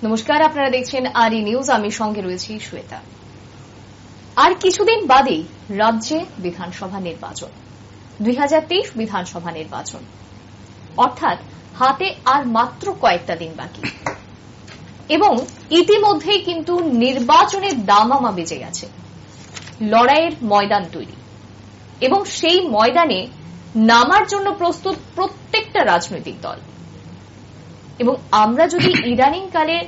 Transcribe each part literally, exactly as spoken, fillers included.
নমস্কার, আপনারা দেখছেন আরই নিউজ, আমি সঙ্গে রয়েছি শ্বেতা। আর কিছুদিন বাদেই রাজ্যে বিধানসভা নির্বাচন, দুই হাজার তেইশ বিধানসভা নির্বাচন, অর্থাৎ হাতে আর মাত্র কয়েকটা দিন বাকি। এবং ইতিমধ্যেই কিন্তু নির্বাচনের দামামা বেজে গেছে, লড়াইয়ের ময়দান তৈরি। এবং সেই ময়দানে নামার জন্য প্রস্তুত প্রত্যেকটা রাজনৈতিক দল। এবং আমরা যদি ইদানিং কালে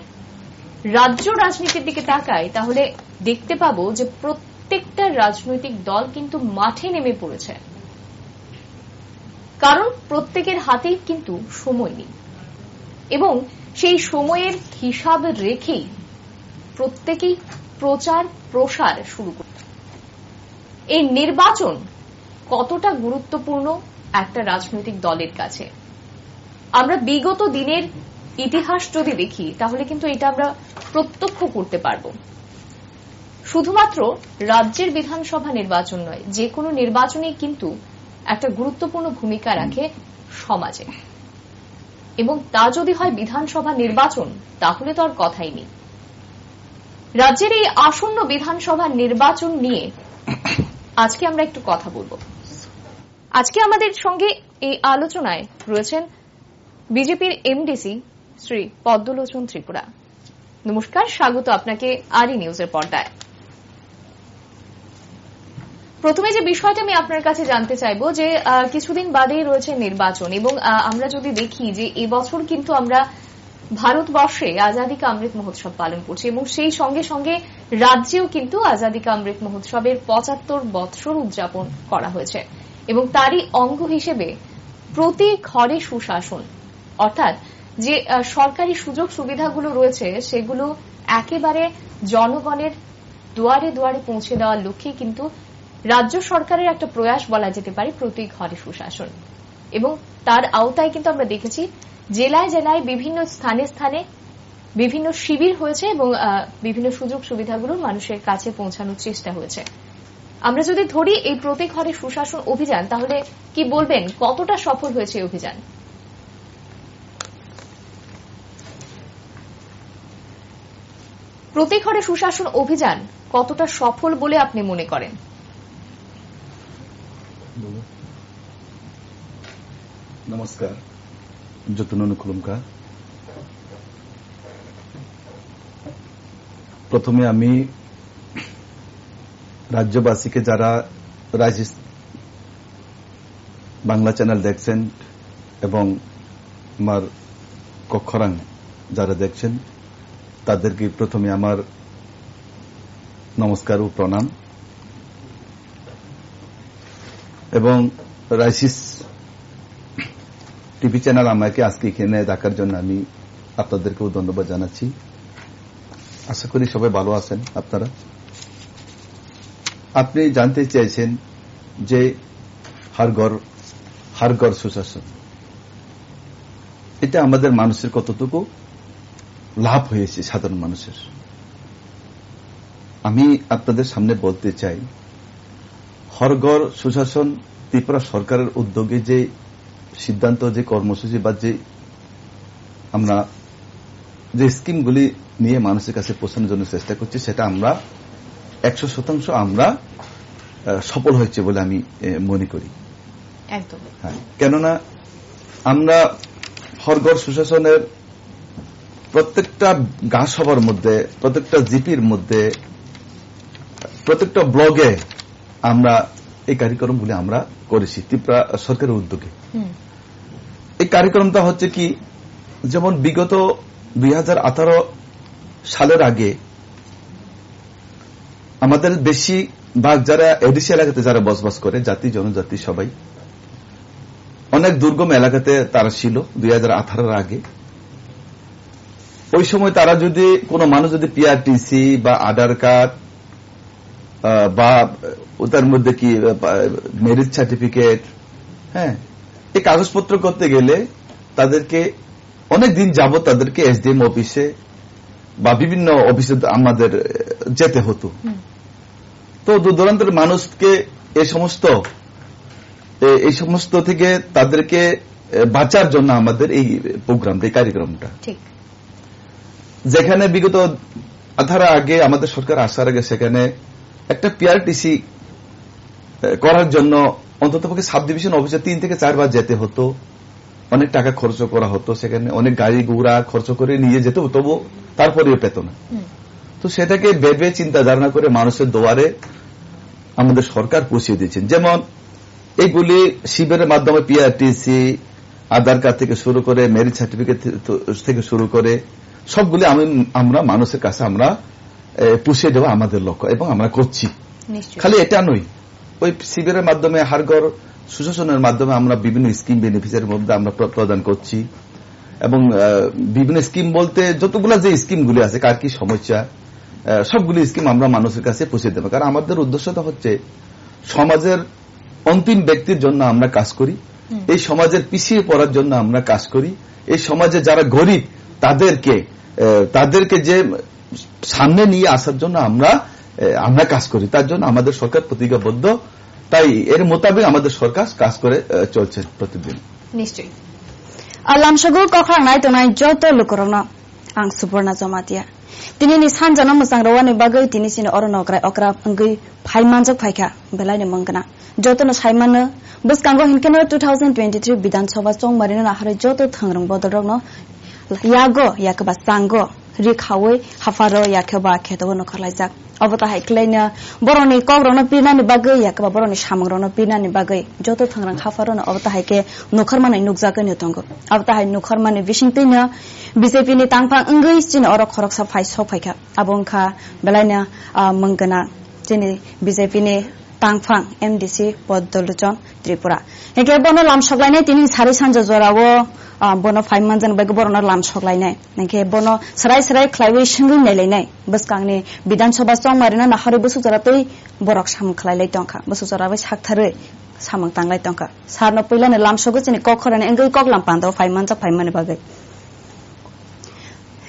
রাজ্য রাজনীতির দিকে তাকাই, তাহলে দেখতে পাবো যে প্রত্যেকটা রাজনৈতিক দল কিন্তু মাঠে নেমে পড়েছে, কারণ প্রত্যেকের হাতেই কিন্তু সময় নেই। এবং সেই সময়ের হিসাব রেখেই প্রত্যেকেই প্রচার প্রসার শুরু করে। এই নির্বাচন কতটা গুরুত্বপূর্ণ একটা রাজনৈতিক দলের কাছে? আমরা বিগত দিনের ইতিহাস যদি দেখি, তাহলে কিন্তু এটা আমরা প্রত্যক্ষ করতে পারবো। শুধুমাত্র রাজ্যের বিধানসভা নির্বাচন নয়, যে কোনো নির্বাচনেই কিন্তু একটা গুরুত্বপূর্ণ ভূমিকা রাখে সমাজে। এবং তা যদি হয় বিধানসভা নির্বাচন, তাহলে তো আর কথাই নেই। রাজ্যের এই আসন্ন বিধানসভা নির্বাচন নিয়ে আজকে আমরা একটু কথা বলবো। আজকে আমাদের সঙ্গে এই আলোচনায় রয়েছেন বিজেপির এমডিসি শ্রী পদ্মলোচন ত্রিপুরা। নমস্কার, স্বাগত আপনাকে আরই নিউজের পর্দায়। প্রথমে যে বিষয়টা আমি আপনার কাছে জানতে চাইবো যে, আহ, কিছুদিন বাদেই রয়েছে নির্বাচন এবং, আহ, আমরা যদি দেখি যে এবছর কিন্তু আমরা ভারতবর্ষে আজাদি কা অমৃত মহোৎসব পালন করছি এবং সেই সঙ্গে সঙ্গে রাজ্যেও কিন্তু আজাদি কা অমৃত মহোৎসবের পঁচাত্তর বৎসর উদযাপন করা হয়েছে এবং তারই অঙ্গ হিসেবে প্রতি ঘরে সুশাসন, অর্থাৎ যে, আহ, সরকারি সুযোগ সুবিধাগুলো রয়েছে সেগুলো একেবারে জনগণের দুয়ারে দুয়ারে পৌঁছে দেওয়ার লক্ষ্যে কিন্তু রাজ্য সরকারের একটা প্রয়াস বলা যেতে পারে প্রতি ঘরে সুশাসন। এবং তার আওতায় কিন্তু আমরা দেখেছি জেলায় জেলায় বিভিন্ন স্থানে স্থানে বিভিন্ন শিবির হয়েছে এবং, আহ, বিভিন্ন সুযোগ সুবিধাগুলো মানুষের কাছে পৌঁছানোর চেষ্টা হয়েছে। আমরা যদি ধরি এই প্রতি ঘরে সুশাসন অভিযান, তাহলে কি বলবেন, কতটা সফল হয়েছে এই অভিযান? প্রতি ঘরে সুশাসন অভিযান কতটা সফল বলে আপনি মনে করেন? নমস্কার, যতনন খুলুমকা। প্রথমে আমি রাজ্যবাসীকে, যারা রাইজিস বাংলা চ্যানেল দেখছেন এবং আমার কক্ষরাং যারা দেখছেন, তাদেরকে প্রথমে আমার নমস্কার ও প্রণাম। এবং রাইসিস টিভি চ্যানেল আমাকে আজকে এখানে ডাকার জন্য আমি আপনাদেরকেও ধন্যবাদ জানাচ্ছি। আশা করি সবাই ভালো আছেন আপনারা। আপনি জানতে চাইছেন যে হর ঘর, হর ঘর সুশাসন, এটা আমাদের মানুষের কতটুকু লাভ হয়েছে সাধারণ মানুষের। আমি আপনাদের সামনে বলতে চাই, হর ঘর সুশাসন ত্রিপুরা সরকারের উদ্যোগে যে সিদ্ধান্ত, যে কর্মসূচি বা যে আমরা যে স্কিমগুলি নিয়ে মানুষের কাছে পৌঁছানোর জন্য চেষ্টা করছি, সেটা আমরা একশো শতাংশ আমরা, আহ, সফল হয়েছে বলে আমি, এ, মনে করি। একদম। হ্যাঁ, কেননা আমরা হর ঘর সুশাসনের প্রত্যেকটা গাঁও সভার মধ্যে, প্রত্যেকটা জিপির মধ্যে, প্রত্যেকটা ব্লগে আমরা এই কার্যক্রমগুলি আমরা করেছি ত্রিপুরা সরকারের উদ্যোগে। হুম। এই কার্যক্রমটা হচ্ছে কি, যেমন বিগত দুই হাজার আঠারো সালের আগে আমাদের বেশি ভাগ যারা এডিসি এলাকাতে যারা বসবাস করে, জাতি জনজাতি সবাই অনেক দুর্গম এলাকাতে তারা ছিল দুই হাজার আঠারোর আগে। ওই সময় তারা যদি কোনো মানুষ যদি পিআরটিসি বা আধার কার্ড, আহ, বা ওটার মধ্যে কি, আহ, ম্যারেজ সার্টিফিকেট, হ্যাঁ, এই কাগজপত্র করতে গেলে তাদেরকে অনেক দিন যাবত তাদেরকে এসডিএম অফিসে বা বিভিন্ন অফিসে আমাদের, আহ, যেতে হতো। হুম। তো দূর দূরান্তের মানুষকে এই সমস্ত, এ-, এই সমস্ত থেকে তাদেরকে, এ, বাঁচার জন্য আমাদের এই প্রোগ্রামটা, এই কার্যক্রমটা। ঠিক। যেখানে বিগত আঠারো আগে আমাদের সরকার আসার আগে সেখানে একটা পিআরটিসি, এ, করার জন্য অন্ততপক্ষে সাব ডিভিশন অফিসে তিন থেকে চারবার যেতে হতো, অনেক টাকা খরচ করা হতো, সেখানে অনেক গাড়ি ঘোড়া খরচ করে নিয়ে যেত, তবু তারপরেও পেত না। হুম। তো সেটাকে ভেবে চিন্তা ধারণা করে মানুষের দুয়ারে আমাদের সরকার পৌঁছে দিয়েছেন। যেমন এইগুলি শিবিরের মাধ্যমে পিআরটিসি, আধার কার্ড থেকে শুরু করে, ম্যারেজ সার্টিফিকেট থে-, তো-, থেকে শুরু করে সবগুলি আমি, আমরা মানুষের কাছে আমরা, এ, পৌঁছে দেওয়া আমাদের লক্ষ্য এবং আমরা করছি। নিশ্চয়ই। খালি এটা নয়, ওই শিবিরের মাধ্যমে হাড়গড় সুশাসনের মাধ্যমে আমরা বিভিন্ন স্কিম বেনিফিশিয়ারির মধ্যে আমরা প্র-, প্রদান করছি এবং, আহ, বিভিন্ন স্কিম বলতে যতগুলা যে স্কিমগুলি আছে, কার কি সমস্যা, আহ, সবগুলি স্কিম আমরা মানুষের কাছে পৌঁছে দেবো। কারণ আমাদের উদ্দেশ্যটা হচ্ছে সমাজের অন্তিম ব্যক্তির জন্য আমরা কাজ করি, হুম। এই সমাজের পিছিয়ে পড়ার জন্য আমরা কাজ করি, এই সমাজে যারা গরিব তাদেরকে, আহ, তাদেরকে যে সামনে নিয়ে আসার জন্য আমরা, আহ, আমরা কাজ করি, তার জন্য আমাদের সরকার প্রতিজ্ঞাবদ্ধ। তাই এর মোতাবেক আমাদের সরকার কাজ করে, আহ, চলছে প্রতিদিন। নিশ্চয়ই। Alamsogo kokhrang nai tongnai joto lukurokno ang Suporna Jamatia. Tini ni sanjano mwchang rwani bagwi tini chini oro nokrai okra wngwi phai manjak phaikha belai ni mungkna. Jotono sai mano, bwskango hinkhe no two thousand twenty-three Bidhan Sabha chongmarino naharwi joto thwngrwng bodolrokno yago yakeba chango ri khaui hapharo yakeba kheto nokharlaijak. Obo tahai khlaina borokni kokrokno pirnani bagwi yakeba borokni samungrokno pirnani bagwi joto thwngrwng hapharono obo tahai khe nokharmani nukjagwi no tongo. Obo tahai nokharmani bisingtwino B J P ni tangphang wngwi chini oro khoroksa phai sok phaikha. Abo wngkha belaino, ah, mungkna chini B J P ni tangphang M D C Podolochon Tripura. Hinkhe bono lam soklainai tini sari sanja jorao, ah, bono phai manjani bagwi borokno lam soklainai. Hinkhe bono srai srai khlaiwi swngwi nailainai. Bwskangni Bidhan Sabha chongmarino naharwi bwswk jora tei borok samung khlailai tongkha. Bwswk jora bai saktharwi samung tanglai tongkha. Sarno puilano lam sogwi chini kok khorani wngwi kok lam pandao phai manjak phaimani bagwi.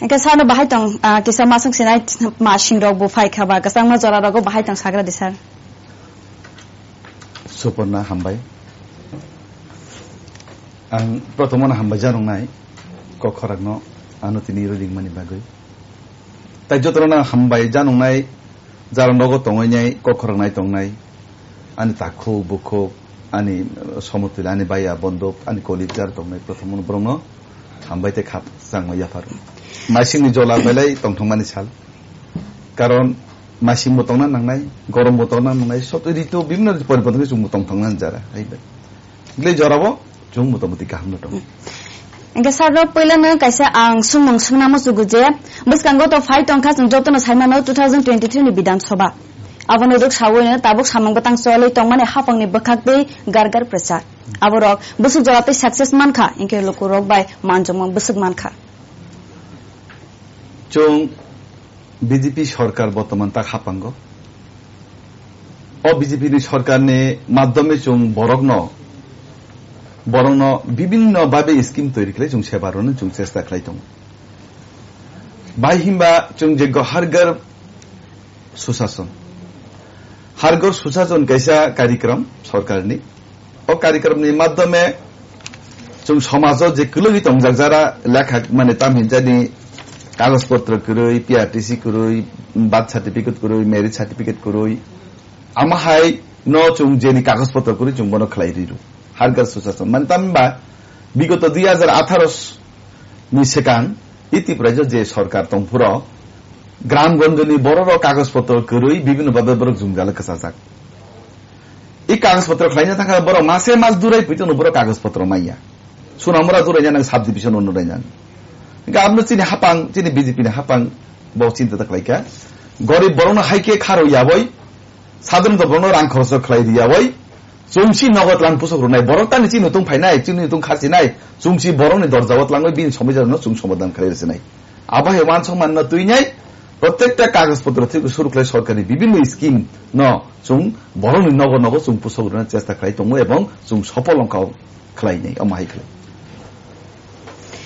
Hinkhe sarno bahai tong, ah, kisa masung sinai masing rok bo phai kha ba, kwchangma jora rogo bahai tong sagra di sir. Suporna hambai. Ang prothomano hambai janong nai, kok khorang no ano tini ro ringmani bagwi. Tai jotono hambai janong nai, jara nogo tongwi nai, kok khorang nai tong nai. Ani takhuk, bukhuk, ani, uh, somotwil, ani baiya, bonduk, ani colleague jar tongnai, prothom borokno hambai tei khap changma yaphar. Maisingni jola belai tongthokmani sal. Karon maisingbo tongna nangnai, gorombo tongna nangnai, sob rito bibhinno poriborton khe chwngbo tongthoknani jara, hai bai. Ble jorabo chwng motamoti kaham no tongo. Hinkhe sir no puilano kaisa ang swngmung swngnamo chugo je, bwskango to phai tongkha chwng jotono saimano two thousand twenty-three ni Bidhan Sabha. Abono rwk sawi no tabuk samung bwtang cholwi tongmani hapangni bwkhak tei gar gar prechar. Aborok bwswk jora tei success mankha, hinkhe lukurok bai manjokmung bwswk mankha. Chwng B J P sorkar bortoman tak hapango. O B J P ni sorkarni madhyome chwng borokno, borokno bibhinno babe scheme toiri khlai chwng seba rwna chwng chesta khlai tongo. Bai himba chwng je Har Ghar Sushashan. Har Ghar Sushashan kaisa karikram sorkarni. O karikramni madhyome chwng somajo je kwlwgwi tongjak jara lekha mane tamhinjani kagoj potro kwrwi, P R T C kwrwi, birth certificate kwrwi, marriage certificate kwrwi, amo hai no chwng jeni kagoj potro kwrwi chwng bono khlai rw. Har Ghar Sushashan. Mane tamhinba bigoto dui hajar atharo ni swkang i Tripura je sorkar tongphuro gram gonjoni bororok kagoj potro kwrwi bibhinno babe borok jwngjal kwchajak. I kagoj potro khlaina thangkha borok mase mas durai pui tono borok kagoj potro maya. Sunamura durai nang sub division ono rai nang. Hinkhe abno chini hapang, chini B J P ni hapang bo chinta ta khlaikha. Gorib borokno haikhe kharo yaboi, sadharon borokno rang khoroksa khlai riyaboi, chwngsi nogo tlang pusok rwnai, borok tani chini nutung phainai, chini nutung kharchinai, chwngsi borokni dorjao tlangwi bini somosya rokno chwng somadhan khlai rwchinai. Abo hai uansukmano twinai, protekta kagoj potro thwibo suru khlai sorkarni bibhinno scheme no chwng borokni nogo nogo chwng pusok rwna chesta khlai tongo ebong chwng sopol wngkha o khlainai, omo hai khlai.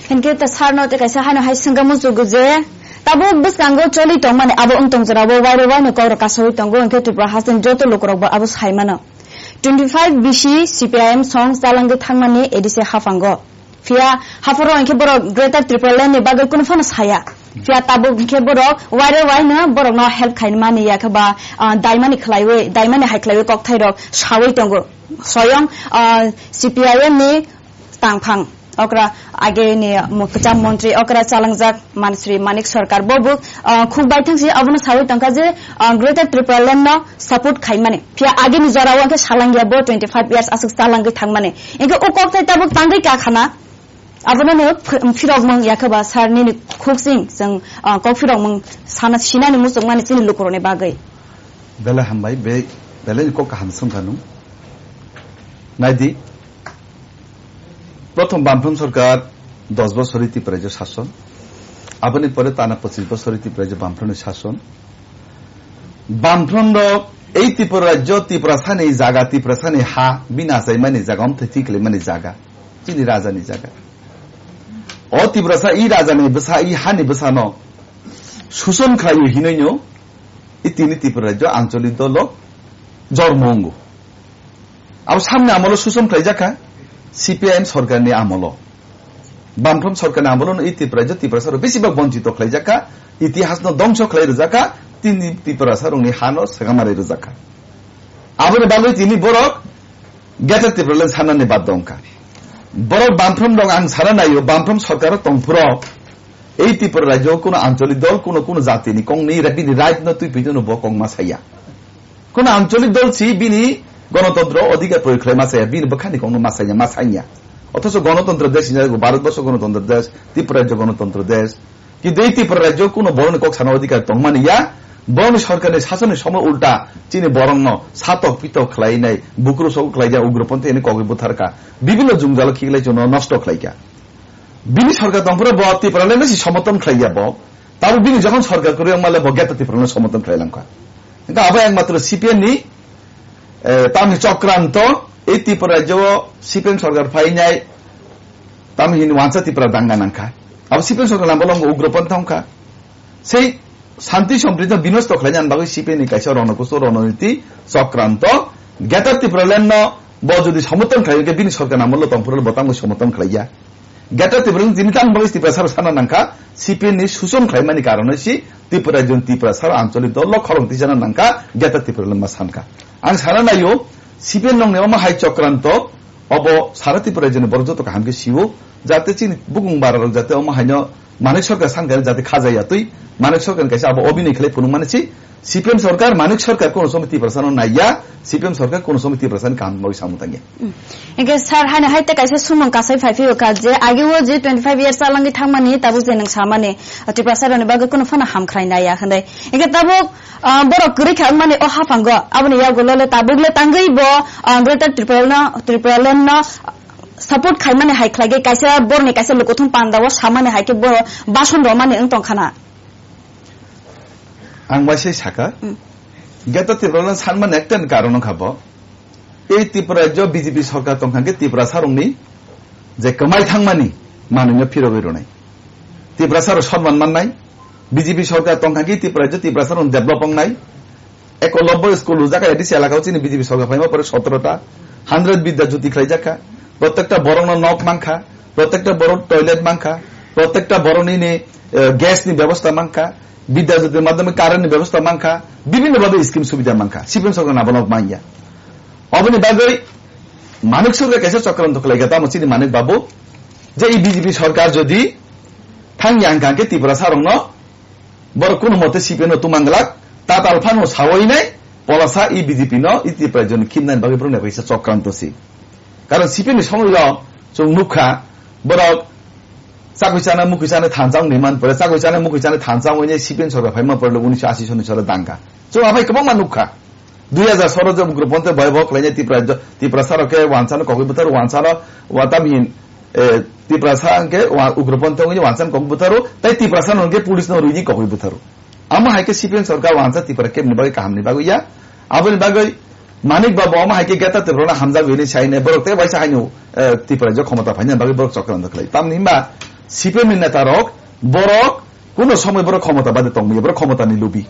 Hinkhe ta sarno tei kaisa haino hai swngkha muchugo je, tabuk bwskango choli tongmani abo wng tong jorao wairo waino kokrok kasawi tongo, hinkhe Tripura hasteni joto lukurokbo abo saimano. Twenty five B C C P I M song chalangwi thangmani A D C haphango. Phiya hapharo hinkhe borok Greater Tripura Land ni bagwi kunu phano saya. Phiya tabuk hinkhe borok waire waino borokno help khaimani yakhe ba, ah, daimani khlaiwi, daimani hai khlaiwi kokthairok sawi tongo. Soyong, ah, C P I M ni tangphang okra ageni mo-, kwcham montri okra chalangjak Mansri Manik Sarkar bo bo, ah, khuk baithang si abono sawi tongkha je, ah, Greater Tripura Land no support khaimani. Phiya ageni jorao hinkhe salangya bo twenty five years aswk chalangwi thangmani. Hinkhe o kokthai tabuk tangwi kakhana. Abono no ph-, phirokmung yakhe ba sir nini khuksing chwng, ah, kok phirokmung sana sinani muchungmani chini lukurokni bagwi. Belai hambai, be-, belai kok kaham swngkha nung. Naidi, prothom Bamfront Sarkar dos bosori Tripura rajyo sason, aboni pore tana pochis bosori Tripura rajyo Bamfront ni sason. Bamfront rok ei Tripura rajyo, Tiprasani jaga, Tiprasani ha, bini achaimani jaga, omthai thwi khlaimani jaga. Chini rajani jaga. O Tiprasa i rajani bwsa, i hani bwsano suson khlaio hinoino i tini Tripura rajyo anchalik dolo jormo wngo. Abo samni amolo suson khlaijakha C P I M sorkarni amolo. Bamfront sorkarni amolo no i Tripura rajyo Tiprasa rok besibak bonchito khlaijakha, itihasno dongso khlai rwjakha, tini Tiprasa rokni hano swkama rai rwjakha. Aboni bagwi tini borok Greater Tipraland sanani bad wngkha. Borok Bamfront rok ang sana naio, Bamfront sorkaro tongphuro ei Tripura rajyo kuno anchalik dol, kuno kuno jatini kongni ra-, bini right no twi phi no bo kong ma saya. Kuno anchalik dol si bini gonotontro odhikar proyog khlai ma saya, bini bwkhani kongno ma saya, ma sanya. Othocho gonotontro desh hinjak Bharat borso gonotontro desh, Tripura rajyo gonotontro desh. Kintu ei Tripura rajyo kuno borokni kok sana odhikar tongmani ya, borokni sorkarni sasonni somoy ulta chini borokno satok pitok khlainai, bukru sok khlaijak ugroponthi hwnwi kogwi butharkha, bibinno jwngjalo khiklai chwngno nosto khlaikha. Bini sorkar tongphuru bo Tripura le masi somoton khlaiya bo, tabuk bini jokhon sorkar kwrwi wngmale bo Greater Tripura le somoton khlai langkha. Hwnkhe abo ekmatro C P M ni, eh, tamni chokranto, ei Tripura rajyo o C P M sorkar phainai, tamni hini wansa Tripura danga nangkha. Abo C P M sorkar nang bolong ugroponthi wngkha. Sei shanti sompriti binosto khlaina bagwi C P M ni kaisa ronokusu rononiti chokranto Greater Tipraland no bo jodi somoton khlai khe bini sorkar amolo tongphuru bo tamo somoton khlaiya. Greater Tipraland tini tamo bagwi Tiprasa rok sana nangkha C P M ni suson khlaimani karonoi si Tripura rajyo ni Tiprasa rok anchalik dol lo khorang twi sana nangkha Greater Tipraland ma sankha. Ang sana naio C P M nongni omo hai chokranto Obo sara Tripura rajyoni borok joto kaham khe sio, jate chini bukung bara rok jate omo haino Manik Sarkar sankha jate khaja ya twi, Manik Sarkar ni kaisa abo obinoi khlai phunukmani si, C P M sorkar, Manik Sarkar kono somoi Tiprasa no naiya, C P M sorkar kono somoi Tiprasa ni kaham bagwi samung tangya. Hmm. Hingke sir, haino hai te kaisa sumung kasai phai phio kha je age o je twenty five years chalangwi thangmani tabuk je nwng samani, Tiprasa rokni bagwi kono phano hamkhrai naiya hwnwi. Hingke tabuk Ah, borok kwrwi kha wngmani o haphango, aboni yagulo le tabuk le tangwi bo, ah, Greater Tripura no, Tripura Land no support khaimani hai khlai khe kaisa borokni kaisa lukuthum panda o samani hai khe bo bason romani wng tong khana. Ang bai se saka, Hmm. Greater Tripura Land sanmani ekta ni karon wngkha bo. Ei Tripura rajyo B J P sorkar tongkha khe Tiprasa rokni je kwmai thangmani manwino phirogwi rwnai. Tiprasa rok sonman mannai. B J P sorkar tongkha khe Tripura rajyo Tiprasa rok develop wngnai. Ekolobbo school lujak A D C elaka o chini B J P sorkar phaima pore sotoro ta. Hundred Bidya Jyoti khlaijak kha. Protekta borokno nok mankha. Protekta borok toilet mankha. Protekta borokni ni, eh, gas ni bebosta mankha. Bidya Jyoti madhyame current ni bebosta mankha. Bibhinno bhabe scheme subidha mankha. C P M sorkar nabo nok manya. Oboni bagwi Manik Sarkar kaisa chokranto khlaikha, tamo chini Manik Babu, je i B J P sorkar jodi thangya hwnkha khe Tiprasa rokno borok kunu mote C P M no tumang glak, tatal phano sawi nai, polasa i B J P no i Tripura rajyo ni khimnani bagwi borokni kaisa chokranto si. Karon C P M ni somoi rok chwng nukha, borok chakwi chana mukwi chana thansa wngwi man pore, chakwi chana mukwi chana thansa wngwi C P M sorkar phaima pore unisho ashi soni salo dangka. Chwng aphai kwbangma nukha. Dui hajar soro je ugroponthi bhayabaho khlainai Tipra, Tiprasa rok khe wansano kokoi bwtharo, wansano wa tamhin, eh, Tiprasa hwnkhe wa-, ugroponthi wngwi wansano kokoi bwtharo, tei Tiprasa no hwnkhe police no rwini kokoi bwtharo. Amo hai khe C P M sorkar wansa Tipra kebni bagwi kahamni bagwi ya. Aboni bagwi Manik Babu amo hai khe Greater Tripura no hamjak hwnwi sai nai borok tei waisa haino, eh, Tipra je khomota phaina bagwi borok chokranto khlai. Tamni hwnba C P M ni neta rok borok kuno somoi borok khomota bade tongmaya, borok khomota ni lubi.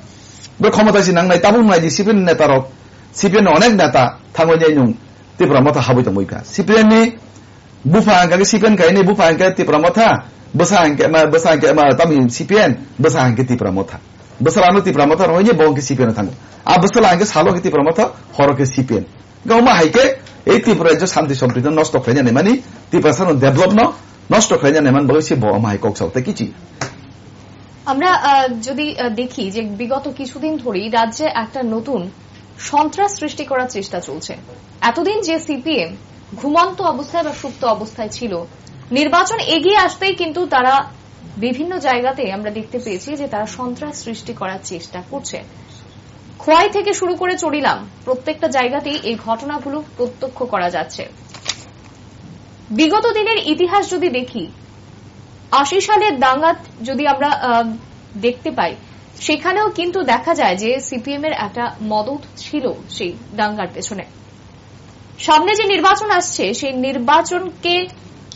Borok khomota si nangnai, tabuk nai di C P M ni neta rok, C P M ni onek neta thangwi nai nung Tipra motha habwi tongwi kha. C P M ni bupha hwnkha khe C P M kainwi bupha hwnkhe Tipra motha, Bwsa hwnkhe ma, bwsa hwnkhe ma, tamni C P M, bwsa hwnkhe Tipra Motha. Bwsala ano Tipra Motha rohini bo hwnkhe C P M no thango. A bwsala hwnkhe salo hwnkhe Tipra Motha, horo khe C P M. Gama hai khe ei Tripura rajyo shanti sompriti nosto khlaina nemani, Tiprasa no develop no nosto khlaina nemani bagwi se bo ama hai kok sao, tei kichi. আমরা, আহ, যদি, আহ, দেখি যে বিগত কিছুদিন ধরেই রাজ্যে একটা নতুন সন্ত্রাস সৃষ্টি করার চেষ্টা চলছে। এতদিন যে সিপিএম ঘুমন্ত অবস্থায় বা সুপ্ত অবস্থায় ছিল, নির্বাচন এগিয়ে আসতেই কিন্তু তারা বিভিন্ন জায়গাতে আমরা দেখতে পেয়েছি যে তারা সন্ত্রাস সৃষ্টি করার চেষ্টা করছে। খোয়াই থেকে শুরু করে চরিলাম, প্রত্যেকটা জায়গাতেই এই ঘটনাগুলো প্রত্যক্ষ করা যাচ্ছে। বিগত দিনের ইতিহাস যদি দেখি, আশি সালের দাঙ্গা যদি আমরা, আহ, দেখতে পাই, সেখানেও কিন্তু দেখা যায় যে সিপিএম এর একটা মদত ছিল সেই দাঙ্গার পেছনে। সামনে যে নির্বাচন আসছে, সেই নির্বাচনকে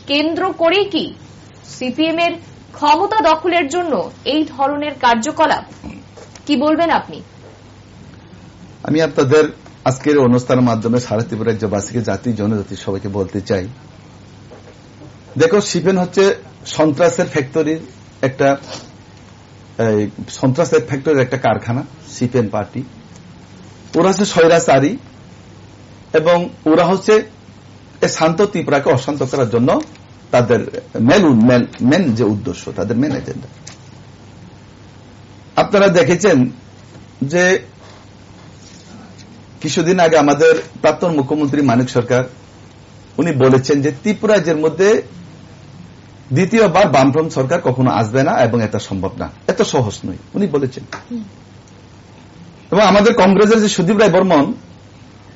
কেন্দ্র করেই কি সিপিএম এর ক্ষমতা দখলের জন্য এই ধরনের কার্যকলাপ? কি বলবেন আপনি? আমি আপনাদের আজকের অনুষ্ঠানের মাধ্যমে সারা ত্রিপুরা রাজ্যবাসীকে, জাতি জনজাতি সবাইকে বলতে চাই, দেখো, সিপিএম হচ্ছে সন্ত্রাসের ফ্যাক্টরির একটা, এই সন্ত্রাসের ফ্যাক্টরির একটা কারখানা সিপিএম পার্টি। ওরা হচ্ছে স্বৈরাচারী এবং ওরা হচ্ছে এই শান্ত ত্রিপুরাকে অশান্ত করার জন্য তাদের মেন, মেন, মেন যে উদ্দেশ্য, তাদের মেন এজেন্ডা। আপনারা দেখেছেন যে কিছুদিন আগে আমাদের প্রাক্তন মুখ্যমন্ত্রী মানিক সরকার উনি বলেছেন যে ত্রিপুরা রাজ্যের মধ্যে দ্বিতীয়বার বামফ্রন্ট সরকার কখনো আসবে না এবং এটা সম্ভব না, এত সহজ নয়, উনি বলেছেন। হুম। এবং আমাদের কংগ্রেসের যে সুদীপ রায় বর্মন,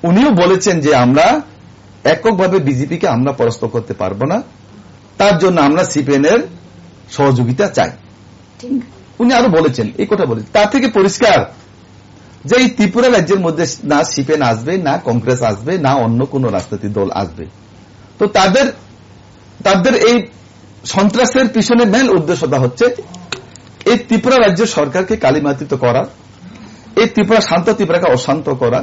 উনিও বলেছেন যে আমরা এককভাবে বিজেপিকে আমরা পরাস্ত করতে পারবো না, তার জন্য আমরা সিপিএম এর সহযোগিতা চাই। ঠিক। উনি আরো বলেছেন, এই কথা বলেছেন। তার থেকে পরিষ্কার যে এই ত্রিপুরা রাজ্যের মধ্যে না সিপিএম আসবে, না কংগ্রেস আসবে, না অন্য কোনো রাজনৈতিক দল আসবে। তো তাদের, তাদের এই সন্ত্রাসের পিছনে মেন উদ্দেশ্যটা হচ্ছে এই ত্রিপুরা রাজ্য সরকারকে কালিমাতিত করা, এই ত্রিপুরা শান্ত ত্রিপুরাকে অশান্ত করা,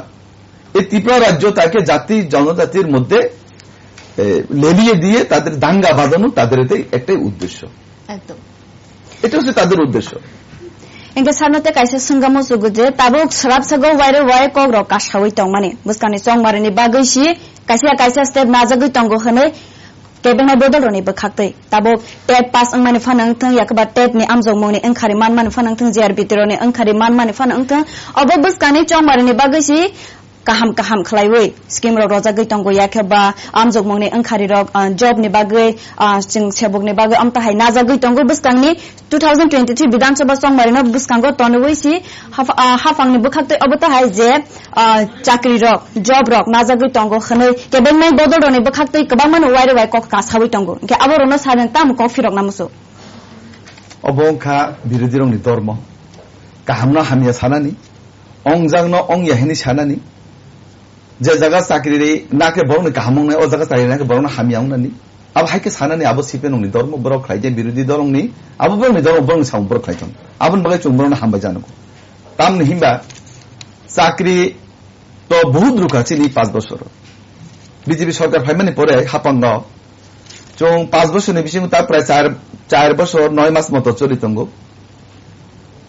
এই ত্রিপুরা রাজ্য তাকে জাতি জনজাতির মধ্যে, এ, লেলিয়ে দিয়ে তাদের দাঙ্গা বাঁধানো, তাদের এটাই একটাই উদ্দেশ্য। একদম। এটা হচ্ছে তাদের উদ্দেশ্য। Hingke sarno tei kaisa swnggamo chugo je tabuk swrapsago waire wai kok rok kasawi tongmani. Bwskangni chongmarini bagwi si kaisa kaisa step najagwi tongo hwnwi kebengma bodol rokni bwkhaktwi. Tabuk tet pass wngmani phano wngthwng, yakhe ba tet ni amjokmungni wngkhari manmani phano wngthwng, J R B T rokni wngkhari manmani phano wngthwng. Obo bwskangni chongmarini bagwi si kaham kaham khlaiwi scheme rok rojagwi tongo, yakhe ba amjokmungni wngkhari rok, ah, job ni bagwi, ah, chwng sebokni bagwi amta hai najagwi tongo. Bwskangni two thousand twenty-three Bidhan Sabha chongmarino bwskango tonwi si haf-, ah, haphangni bwkhaktwi obo ta hai je, ah, chakri rok, job rok najagwi tongo hwnwi kebengmai bodol rokni bwkhaktwi kwbangmano waire wai kok kasawi tongo. Hingke abo rokno sareng tamo kok phirokna muchung. Obo wngkha birodhi rokni dormo. Kahamno hamya sanani, ongjakno ongya hini sanani, je jaga chakri ri nakhe borokni kaham wngnai, o jaga chakri ri nakhe borokno hamya wngnani. Abo hai khe sanani abo C P M ni dormo, borok khlai khe birodhi dorongni, abo borokni dormo, borokni samung borok khlai thung. Aboni bagwi chwng borokno hambai jano. Tamni hinba chakri to bahut rukha chini panch bochor. B J P sorkar phaimani pore hapango chwng panch bochorni bisingo ta prai char, char bochor noi mas moto choli tongo.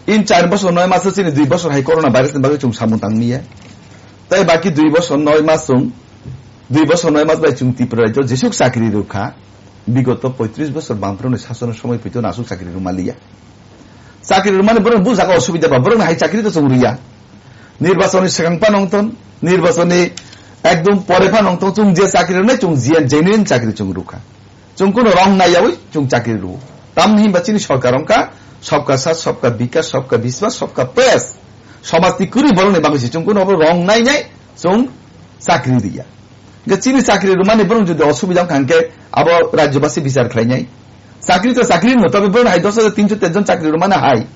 In char bochor noi maso chini dui bochor hai corona virus ni bagwi chwng samung tang miya. Tai baki dui bochor noi mas chwng, dui bochor noi mas bai chwng Tripura rajyo jesuk chakri rukha, bigoto poitris bochor bamproni sasonni somoi pito nasuk chakri ruma liya. Chakri rwmani borok bujago osubida ba, borokni hai chakri to chwng rwya. Nirbachonni swkang phano wngthon, nirbachonni ekdom pore phano wngthon, chwng je chakri rwnai chwng je genuine chakri chwng rwkha. Chwng kuno rong naiyawi chwng chakri rwo. Tamni hinba chini sorkar wngkha sabka saath, sabka bikas, sabka biswas, sabka prayas. Somajni kwrwi borokni bagwi se chwng kuno obo rong nainai chwng chakri rwya. Hingke chini chakri rwmani borok jodi osubida wngkha hingke abo rajyobasi bichar khlainai. Chakri to chakri no, tobe borok hai dos hajar tinso teish jon chakri rwmani hai.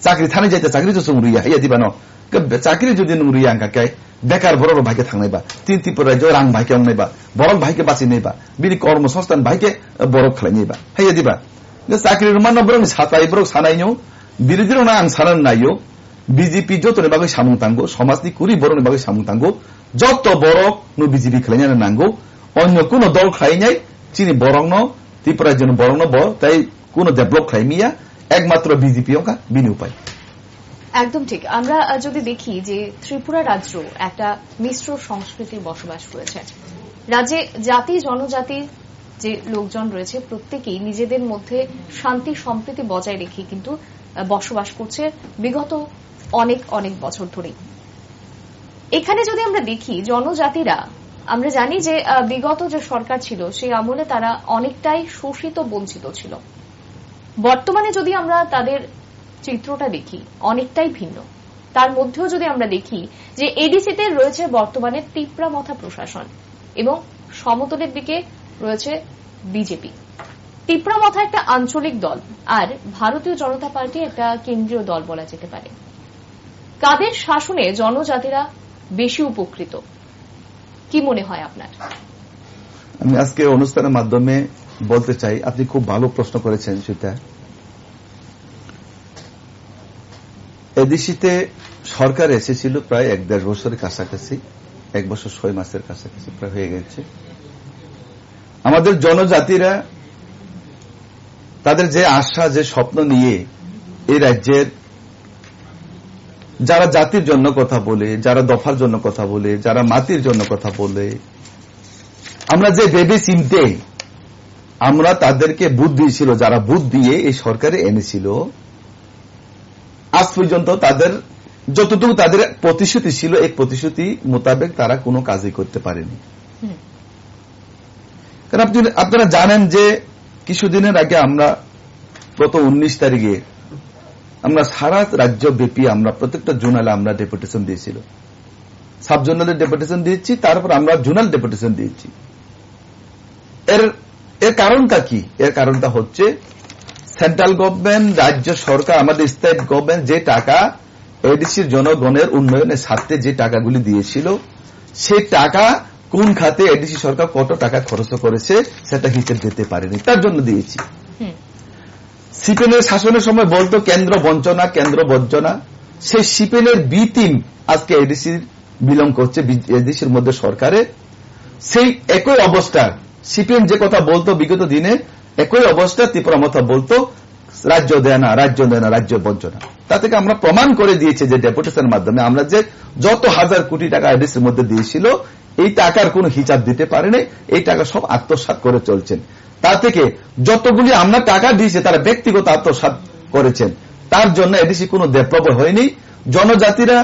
Chakri thani jaita chakri to chwng rwya, haiya diba no? Ke be-, chakri jodi nwng rwya hingka khe bekar borok rok bai khe thangnai ba? Tin Tripura rajyo rang bai khe wngnai ba? Borok bai khe bachinai ba? Bini kormo songsthan bai khe, eh, borok khlainai ba? Haiya diba? Ke chakri rwmano borok ni satai borok sanai no, birodhi rok no ang sana naio, B J P joto ni bagwi samung tango, somaj ni kwrwi borok ni bagwi samung tango, joto borok no B J P khlainani nango, onyo kuno dol khlainai chini borok no, Tripura rajyo ni borok no bo tai কোনো ডেভেলপ খাইমিয়া, একমাত্র বিজেপি ওকা বিনি উপায়। একদম ঠিক। আমরা, আহ, যদি দেখি যে ত্রিপুরা রাজ্য একটা মিশ্র সংস্কৃতির বসবাস রয়েছে, রাজ্যে জাতি জনজাতির যে লোকজন রয়েছে প্রত্যেকেই নিজেদের মধ্যে শান্তি সম্প্রীতি বজায় রেখে কিন্তু, আহ, বসবাস করছে বিগত অনেক অনেক বছর ধরেই। এখানে যদি আমরা দেখি জনজাতিরা, আমরা জানি যে, আহ, বিগত যে সরকার ছিল সেই আমলে তারা অনেকটাই শোষিত বঞ্চিত ছিল। বর্তমানে যদি আমরা তাদের চিত্রটা দেখি, অনেকটাই ভিন্ন। তার মধ্যেও যদি আমরা দেখি যে এডিসিতে রয়েছে বর্তমানে তিপ্রা মথা প্রশাসন এবং সমতলের দিকে রয়েছে বিজেপি। তিপ্রা মথা একটা আঞ্চলিক দল, আর ভারতীয় জনতা পার্টি একটা কেন্দ্রীয় দল বলা যেতে পারে। কাদের শাসনে জনজাতিরা বেশি উপকৃত, কি মনে হয় আপনার? আমি আজকে অনুষ্ঠানের মাধ্যমে বলতে চাই, আপনি খুব ভালো প্রশ্ন করেছেন সেটা। এডিসিতে সরকার এসেছিল প্রায় এক দেড় বছরের কাছাকাছি, এক বছর ছয় মাসের কাছাকাছি প্রায় হয়ে গেছে। আমাদের জনজাতিরা তাদের যে আশা, যে স্বপ্ন নিয়ে এই রাজ্যের যারা জাতির জন্য কথা বলে, যারা দফার জন্য কথা বলে, যারা মাটির জন্য কথা বলে, আমরা যে ভেবে চিন্তে আমরা তাদেরকে ভোট দিয়েছিল, যারা ভোট দিয়ে এই সরকারে এনেছিল, আজ পর্যন্ত তাদের যতটুকু তাদের প্রতিশ্রুতি ছিল, এই প্রতিশ্রুতি মোতাবেক তারা কোনো কাজই করতে পারেনি। হুম। কারণ আপনি, আপনারা জানেন যে কিছুদিনের আগে আমরা গত উনিশ তারিখে আমরা সারা রাজ্য ব্যাপী আমরা প্রত্যেকটা জোনালে আমরা ডেপুটেশন দিয়েছিল, সাব জোনালে ডেপুটেশন দিয়েছি, তারপর আমরা জোনাল ডেপুটেশন দিয়েছি। এর, এর কারণটা কি? এর কারণটা হচ্ছে সেন্ট্রাল গভর্নমেন্ট, রাজ্য সরকার, আমাদের স্টেট গভর্নমেন্ট যে টাকা এডিসির জনগণের উন্নয়নের স্বার্থে যে টাকাগুলি দিয়েছিল, সেই টাকা কোন খাতে এডিসি সরকার কত টাকা খরচ করেছে সেটা হিসেব দিতে পারেনি, তার জন্য দিয়েছি। হুম। সিপিএম এর শাসনের সময় বলতো কেন্দ্র বঞ্চনা, কেন্দ্র বঞ্চনা। সেই সিপিএম এর বি টিম আজকে এডিসির বিলং করছে, বি-, এডিসির মধ্যে সরকারে। সেই একই অবস্থা, সিপিএম যে কথা বলতো বিগত দিনে, একই অবস্থা ত্রিপুরা মথা বলতো, রাজ্য দেয় না, রাজ্য দেয় না, রাজ্য বঞ্চনা। তা থেকে আমরা প্রমাণ করে দিয়েছি যে ডেপুটেশনের মাধ্যমে আমরা যে যত হাজার কোটি টাকা এডিসির মধ্যে দিয়েছিল, এই টাকার কোনো হিসাব দিতে পারেনি, এই টাকা সব আত্মসাৎ করে চলছেন। তা থেকে যতগুলি আমরা টাকা দিয়েছি, তারা ব্যক্তিগত আত্মসাৎ করেছেন, তার জন্য এডিসি কোনো ডেভেলপ হয়নি। জনজাতিরা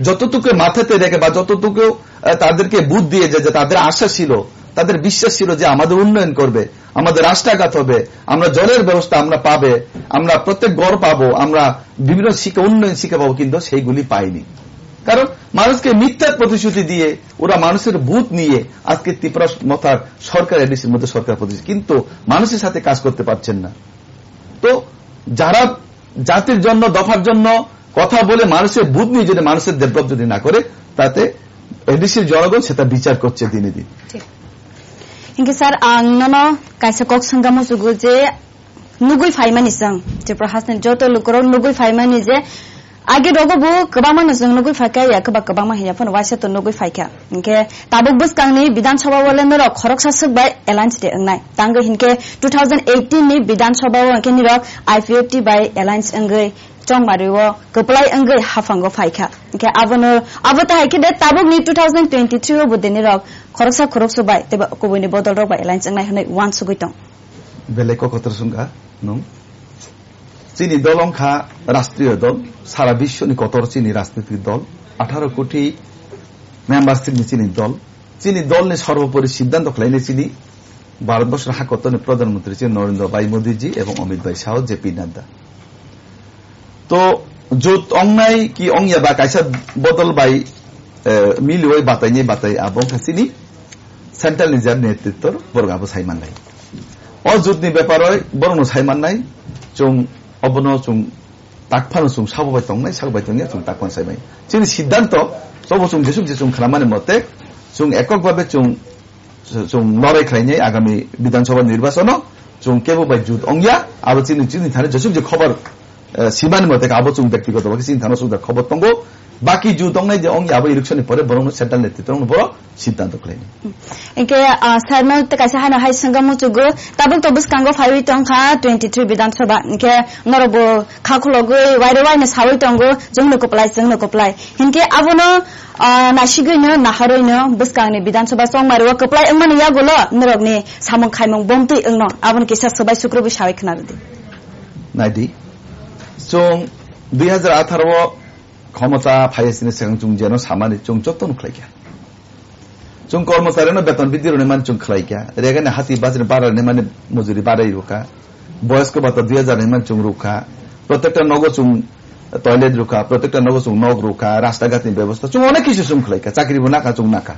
যতটুকু মাথাতে রেখে বা যতটুকু, আহ, তাদেরকে বুদ্ধি দিয়ে যে, যে তাদের আশা ছিল, তাদের বিশ্বাস ছিল যে আমাদের উন্নয়ন করবে, আমাদের রাস্তাঘাট হবে, আমরা জলের ব্যবস্থা আমরা পাবে, আমরা প্রত্যেক ঘর পাবো, আমরা বিভিন্ন শিক্ষা, উন্নয়ন শিক্ষা পাবো, কিন্তু সেইগুলি পাইনি। কারণ মানুষকে মিথ্যা প্রতিশ্রুতি দিয়ে ওরা মানুষের ভোট নিয়ে আজকে ত্রিপুরা মথার সরকার, এডিসির মধ্যে সরকার প্রতিষ্ঠা, কিন্তু মানুষের সাথে কাজ করতে পারছেন না। তো যারা জাতির জন্য, দফার জন্য কথা বলে মানুষের ভোট নিয়ে যদি মানুষের ডেভেলপ যদি না করে, তাতে এডিসির জনগণ সেটা বিচার করছে দিনে দিন। ঠিক। Hinkhe sir, ang nono kaisa kok swngna muchugo je nugui phaimani chwng Tripura hasteni joto lukurok nugui phaimani je age rogo bo kwbangma no chwng nugui phaikha, ya kwba kwbangma hiya phano waisa to nugui phaikha. Hinkhe tabuk bwskangni Bidhan Sabha o le norok khoroksa swk bai alliance de wngnai. Tangwi hinkhe two thousand eighteen ni Bidhan Sabha o hinkhe nirok I P F T bai alliance wngwi chongmari o kwplai wngwi haphango phaikha. Hinkhe abono, abo ta hai khe de tabukni two thousand twenty-three o bo de nirok khoroksa khoroksa bai tei bo kubuni bodol rok bai alliance wngnai hwnwi uansugwi tong. Belai kok kotor sungkha nung. Chini dol wngkha rashtriyo dol, sara biswoni kotor chini rajnitik dol, atharo koti member ni chini dol. Chini dolni sorbopori siddhanto khlainai chini Bharatborsor hakotorni Pradhan Mantri chini Narendra Bhai Modi ji ebong Amit Bhai Shah, J P Nadda. To jut ongnai ki ongya ba kaisa bodol bai, eh, miliwai batai ni batai abo wngkha chini central ni je netritwr borok abo sai mannai. O jut ni bepar oi borok no sai mannai, chwng obono chwng takphano chwng sabo bai tongnai, sabo bai tongya chwng takphano sai mannai. Chini siddhanto, tobo chwng jesuk je chwng khnamani mote, chwng ekok babe chwng chwng lorai khlainai agami Bidhan Sabha nirbachano, chwng kebo bai jut ongya, abo chini, chini thani jesuk je khobor eh, simani mote abo chwng bektigoto bagwi chini thano chwng da khobor tongo. Baki ju tongnai je ong abo election ni pore borokno central netritwno borok siddhanto khlainai. Hinkhe, ah, sir no tei kaisa hano hai swngkha muchungo, tabuk to bwskango phaiwi tongkha twenty three Bidhan Sabha. Hinkhe norok bo kha khulogwi waire waino sawi tongo, chwngno kwplai, chwngno kwplai. Hinkhe abono, ah, nasigwino, naharwino bwskangni Bidhan Sabha chongmario kwplai wngmani yagulo norokni samung khaimung bomtwi wngno. Abono kisa swbai sukrubwi sawi khna rwdi. Naidi. Chwng dui hajar atharo o khomota phaiya sini swkang chwng jeno samani chwng jotono khlaikha. Chwng kormochari no beton bidhi rwna man chwng khlaikha. Regani hati bajri bara ni mani mujuri barai rukha. Boyosko bata dui hajar ni man chwng rukha. Protekta nogo chwng toilet rukha, protekta nogo chwng nok rukha, rasta ghat ni bebosta. Chwng onek kisu chwng khlaikha. Chakri bo nakha chwng nakha.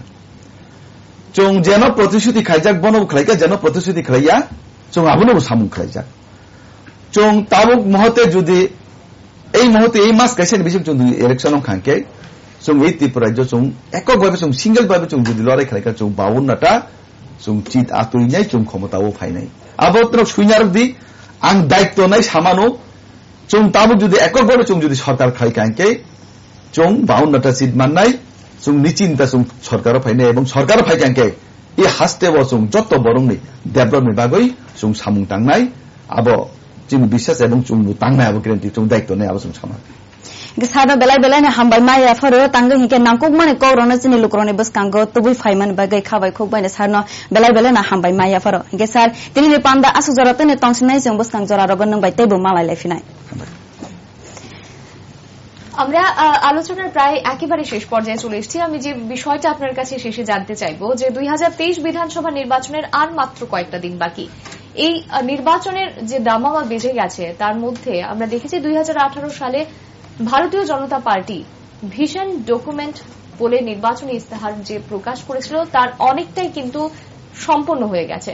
Chwng jeno protishuti khaijak bono bo khlaikha, jeno protishuti khlaiya chwng abono bo samung khlaijak. Chwng tabuk muhote judi, ei muhote ei mas kaisa ni bising chwng judi election ong khankhe, chwng ei Tripura rajyo chwng ekok bhabe chwng single bhabe chwng judi lorai khlaikha chwng bawanna ta chwng chit atwi nai chwng khomota o phainai. Abo twrok suinarok di, ang daityo nai samano, chwng tabuk judi ekok bhabe chwng judi sorkar khlaikha hinkhe, chwng bawanna ta seat mannai, chwng nichinta chwng sorkaro phainai, ebong sorkaro phaikha hinkhe, i haste o chwng joto borokni development bagwi chwng samung tangnai, abo chini biswas ebong chwng bo tangnai, abo guarantee chwng daityo nai, abo chwng sama. Hinkhe sir no belai belai no hambai ma yapharo, tangwi hinkhe nangkukmani kok rokno chini lukurokni bwskango tubui phaimani bagwi khabai khukbai no sir no belai belai no hambai ma yapharo. Hinkhe sir, tini ni panda aswk jora tini tongsinai chwng bwskang jora rogo nwng bai teibo malai lai phinai. আমরা আহ, আলোচনার প্রায় একেবারে শেষ পর্যায়ে চলে এসেছি। আমি যে বিষয়টা আপনার কাছে শেষে জানতে চাইবো যে দুই হাজার তেইশ বিধানসভা নির্বাচনের আর মাত্র কয়েকটা দিন বাকি। এই আহ, নির্বাচনের যে দামামা বেজে গেছে, তার মধ্যে আমরা দেখেছি দুই হাজার আঠারো সালে ভারতীয় জনতা পার্টি ভিশন ডকুমেন্ট বলে নির্বাচনী ইস্তেহার যে প্রকাশ করেছিল, তার অনেকটাই কিন্তু সম্পন্ন হয়ে গেছে।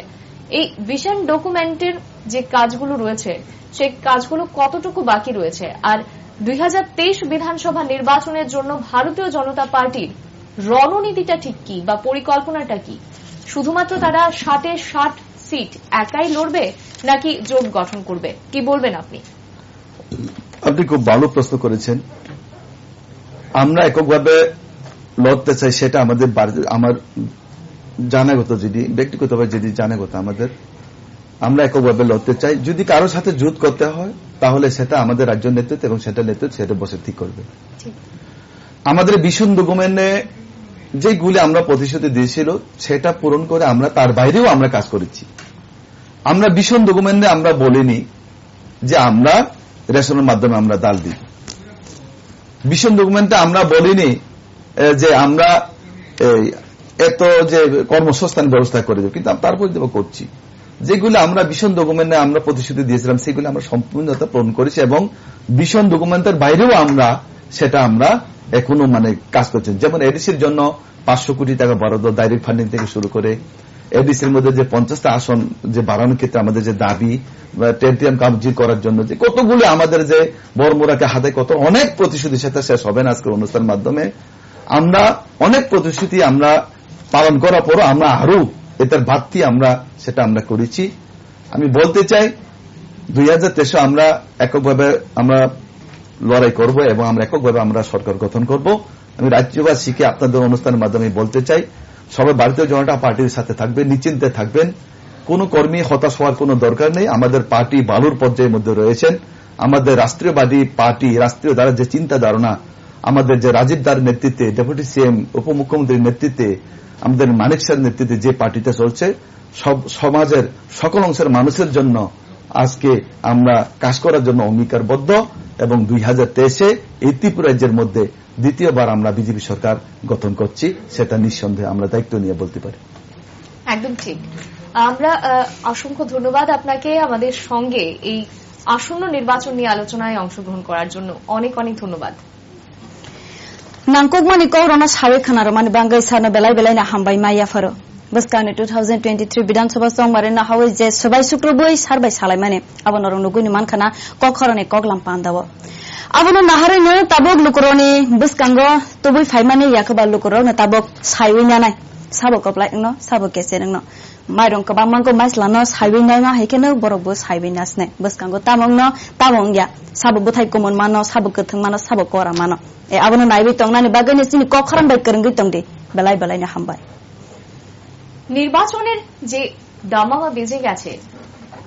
এই ভিশন ডকুমেন্টের যে কাজগুলো রয়েছে, সেই কাজগুলো কতটুকু বাকি রয়েছে? আর দুই হাজার তেইশ বিধানসভা নির্বাচনের জন্য ভারতীয় জনতা পার্টির রণনীতিটা ঠিক কি বা পরিকল্পনাটা কি? শুধুমাত্র তারা ষাটে ষাট সিট একাই লড়বে, নাকি জোট গঠন করবে? কি বলবেন আপনি? আপনি খুব ভালো প্রশ্ন করেছেন। আমরা এককভাবে লড়তে চাই, সেটা আমাদের বার-, আমার জানাগত, যদি ব্যক্তিগতভাবে যদি জানাগত আমাদের, আমরা এককভাবে লড়তে চাই। যদি কারোর সাথে জোট করতে হয়, তাহলে সেটা আমাদের রাজ্য নেতৃত্ব এবং সেন্ট্রাল নেতৃত্ব সেটা বসে ঠিক করবে। ঠিক। আমাদের ভিশন ডকুমেন্টে যেগুলি আমরা প্রতিশ্রুতি দিয়েছিল, সেটা পূরণ করে আমরা তার বাইরেও আমরা কাজ করেছি। আমরা ভিশন ডকুমেন্টে আমরা বলিনি যে আমরা রেশনের মাধ্যমে আমরা ডাল দিই। ভিশন ডকুমেন্টে আমরা বলিনি, এ, যে আমরা এই এত যে কর্মসংস্থান ব্যবস্থা করে দেব, কিন্তু আমরা তারপরে দেবো করছি। যেগুলো আমরা ভিশন ডকুমেন্টে আমরা প্রতিশ্রুতি দিয়েছিলাম, সেগুলো আমরা সম্পূর্ণতা পূরণ করেছি এবং ভিশন ডকুমেন্টের বাইরেও আমরা সেটা আমরা এখনো মানে কাজ করছি। যেমন এডিসির জন্য পাঁচশো কোটি টাকা বরাদ্দ, ডাইরেক্ট ফান্ডিং থেকে শুরু করে এডিসির মধ্যে যে পঞ্চাশটা আসন যে বাড়ানোর ক্ষেত্রে আমাদের যে দাবি, বা টেরিটরিয়াল কাউন্সিল করার জন্য যে কতগুলো আমাদের যে বড়মুড়া কে হাতে কত অনেক প্রতিশ্রুতি, সেটা শেষ হবে না আজকের অনুষ্ঠানের মাধ্যমে। আমরা অনেক প্রতিশ্রুতি আমরা পালন করার পরও আমরা আরো এটার বাড়তি আমরা সেটা আমরা করেছি। আমি বলতে চাই, দুই হাজার তেইশে আমরা এককভাবে আমরা লড়াই করব এবং আমরা এককভাবে আমরা সরকার গঠন করব। আমি রাজ্যবাসীকে আপনাদের অনুষ্ঠানের মাধ্যমে বলতে চাই, সবাই ভারতীয় জনতা পার্টির সাথে থাকবেন, নিশ্চিন্তে থাকবেন। কোনো কর্মী হতাশ হওয়ার কোনো দরকার নেই। আমাদের পার্টি ভালোর পর্যায়ের মধ্যে রয়েছেন। আমাদের রাষ্ট্রীয়বাদী পার্টি, রাষ্ট্রীয় ধারা যে চিন্তা ধারণা, আমাদের যে রাজীব দার নেতৃত্বে, ডেপুটি সিএম, উপমুখ্যমন্ত্রীর নেতৃত্বে, আমাদের মানিক শাহর নেতৃত্বে যে পার্টিটা চলছে, সব সমাজের সকল অংশের মানুষের জন্য আজকে আমরা কাজ করার জন্য অঙ্গীকারবদ্ধ এবং দুই হাজার তেইশে এই ত্রিপুরা রাজ্যের মধ্যে দ্বিতীয়বার আমরা বিজেপি সরকার গঠন করছি, সেটা নিঃসন্দেহে আমরা দায়িত্ব নিয়ে বলতে পারি। একদম ঠিক। আমরা, আহ, অসংখ্য ধন্যবাদ আপনাকে আমাদের সঙ্গে এই আসন্ন নির্বাচন নিয়ে আলোচনায় অংশগ্রহণ করার জন্য অনেক অনেক ধন্যবাদ। Nangkukmani kok rokno sawi khna rwmani bagwi sir no belai belai no hambai ma yapharo. Bwskangni two thousand twenty-three Bidhan Sabha chongmari no hawi je swbai sukrubwi sir bai salaimani, abo norok nugwi ni mankha na kok khoroknwi koklam panda o. Abono naharwi no tabuk lukurokni bwskango tubui phaimani yakhwba lukurokno tabuk saiwi nanai. Sabo kwplai wngno, sabo kecher wngno. Mairung kwbangma wngkha, maislano saiwi naima hai kheno borokbo saiwi nasne. Bwskango tamo wngno, tamo wngya. Sabo bwthai kumun mano, sabo kwthwng mano, sabo kora mano. E, abono naiwi tongnani bagwino chini kok khorang bai kwrwngwi tongdi. Belai belaino hambai. নির্বাচনের যে দামামা বেজে গেছে,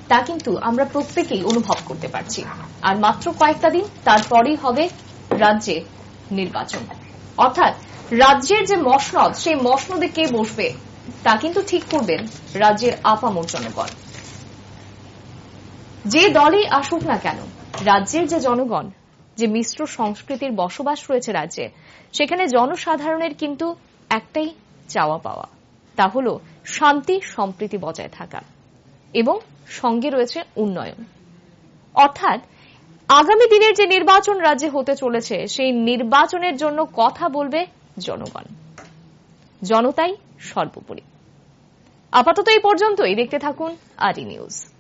তা কিন্তু আমরা প্রত্যেকেই অনুভব করতে পারছি। আর মাত্র কয়েকটা দিন, তারপরেই হবে রাজ্যে নির্বাচন। অর্থাৎ রাজ্যের যে মসনদ, সেই মসনদে কে বসবে, তা কিন্তু ঠিক করবেন রাজ্যের আপামর জনগণ। যে দলই আসুক না কেন, রাজ্যের যে জনগণ, যে মিশ্র সংস্কৃতির বসবাস রয়েছে রাজ্যে, সেখানে জনসাধারণের কিন্তু একটাই চাওয়া পাওয়া, তা হলো শান্তি সম্প্রীতি বজায় থাকা এবং সঙ্গে রয়েছে উন্নয়ন। অর্থাৎ আগামী দিনের যে নির্বাচন রাজ্যে হতে চলেছে, সেই নির্বাচনের জন্য কথা বলবে জনগণ, জনতাই সর্বোপরি। আপাতত এই পর্যন্তই। দেখতে থাকুন আরই নিউজ।